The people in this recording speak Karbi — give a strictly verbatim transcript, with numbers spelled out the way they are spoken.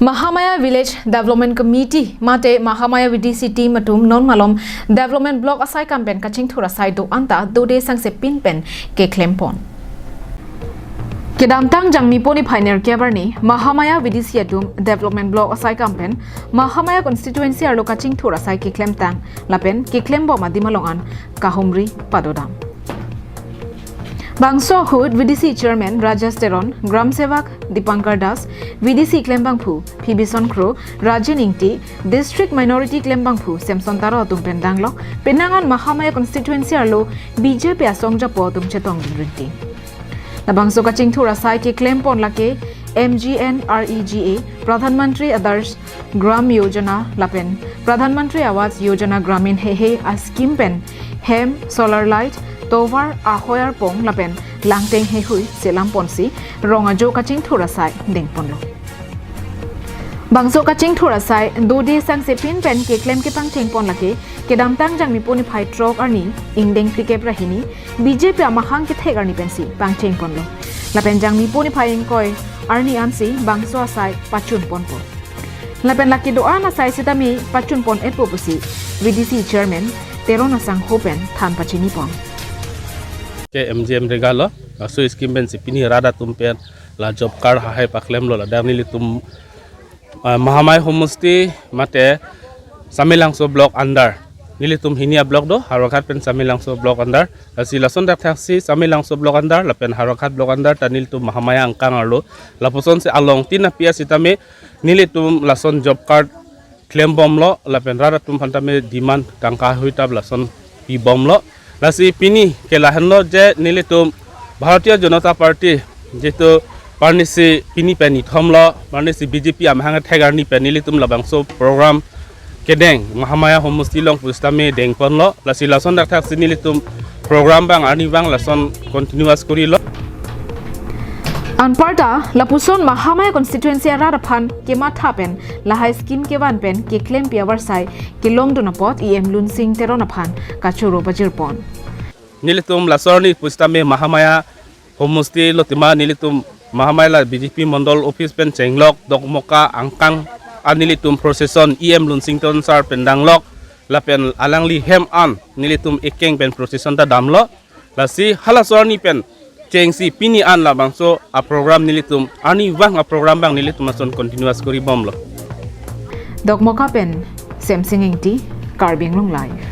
Mahamaya Village Development Committee mate Mahamaya V D C team atum non malom development block asai kam pen kachingthur asai do-an ta dode sangse pin pen keklempon. Kedamtang Jangmipo niphai nerkep arni Mahamaya V D C atum development block asai kam pen Mahamaya constituency arlo kachingthur asai keklemtang lapen keklembom adim along an kahumri padodam. Bangso ahut V D C Chairman Rajesh Teron, Gram Sevak Dipankar Das, V D C klembangphu Pibison Kro, Rajen Ingti, District Minority klembangphu Samson Taro atum pen danglok penang an Mahamaya constituency arlo B J P asong japo atum chetong dun rinti. Labangso kachingthur asai keklempon lake M G N R E G A, Pradhan Mantri Adarsh Gram Yojana lapen Pradhan Mantri Awas Yojana Gramin Heihei a scheme pen hem, solar light, tovar ahoi arpong lapen langteng heihui selamponsi rong ajo kachingthur asai dengponlo. Bangso kachingthur asai dode sangse pin pen keklem kepangchengpon lake kedamtang Jangmipo niphai throk arni ingdeng phlikep ra hini B J P amahang kethek arni pensi pangchengponlo. Lapen Jangmipo niphai ingkoi arni ansi bangso asai pachunponpo. Lapen lake do-an asai sitame pachunpon-etpo pusi V D C Chairman Teron asangho pen than pachinipon. Ke M G M regalo, laso scheme pensi pini rat atum pen la job card hahai paklemlo, ladak nelitum ah, Mahamaya homosti mate Samelangso block under. Nelitum hini a block do, Howraghat pen Samelangso block under. Lasi lason dakthaksi Samelangso block under lapen Howraghat block under ta nelitum Mahamaya angkang arlo. Lapusonsi along tin api asitame nelitum lason job card klembomlo lapen rat atum aphan tame demand tangka hui tap lason pibomlo. Lasi pini ke lahenlo je nelitum Bharatiya Janata Party jitu parnisi pini pen ithomlo, parnisi B J P amahang thek arni pen nelitum labangso program kedeng Mahamaya homosti along pusitame dengponlo. Lasi lason dakthaksi nelitum program abang arni abang lason continuous korilo. Anparta lapuson Mahamaya constituency arat aphan kematha pen lahai scheme kevan pen keklempi avarsai kelongdun apot E M Lunsing Teron aphan kachoro pajirpon. Nelitum laso arni pusitame Mahamaya homosti lo tima nelitum Mahamaya la B J P mondol office pen chenglok Dokmoka angkang an nelitum procession E M Lunsing Teron sir pen danglok lapen alangli hem an nelitum ekeng pen procession ta damlo. Lasi halaso arni pen chengsi pini an labangso a program nelitum arni abang a program abang nelitum lason continuous koribomlo. Dokmoka pen Semsing Ingti, Karbi Anglong Live.